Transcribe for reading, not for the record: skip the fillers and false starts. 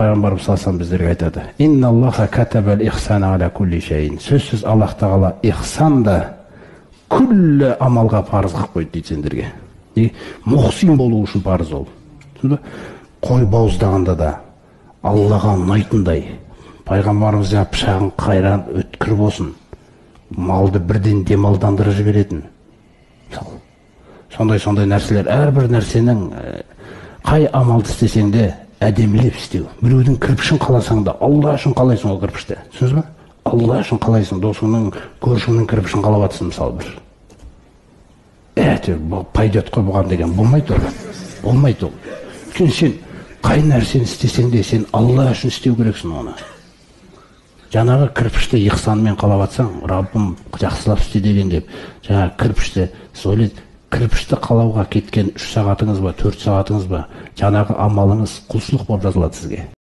Пайғамбарымыз саллаллаху біздерге айтады: «Инналлаха катабал ихсана аля кулли шайин». Сөзсіз, Аллах тағала ихсан да күллі амалға парыз қылып қойды дейді сендерге. Не мұхсин болу үшін парыз ол. Түсіндің ба? Қой бауыздағанда да Аллаға ұнайтындай, пайғамбарымыз жаңа пышағын қайран өткір болсын, малды бірден демалдандырып жіберетін. Мысалы, сондай нәрселер, әрбір нәрсенің, қай амалды істесең де, әдемілеп істеу. Біреудің кірпішін қаласаң да, Алла үшін қалайсың ол кірпішті. Түсіндіңіз ба? Алла үшін қалайсың, досыңның, көршіңнің кірпішін қалап жатырсың, мысалы, бір. Әйтеуір бұл пойдет қой бұған деген болмайды ол. Болмайды ол. Өйткені сен қай нәрсені істесең де, сен Алла үшін істеу керексің оны. Жаңағы кірпішті ихсанмен қалап жатсаң, Раббым, жақсылап істе деген деп, жаңағы кірпішті сіз ойлайсыз, кірпішті қалауға кеткен 3 сағатыңыз ба, 4 сағатыңыз ба, жаңағы амалыңыз құлшылық болып жазылады сізге.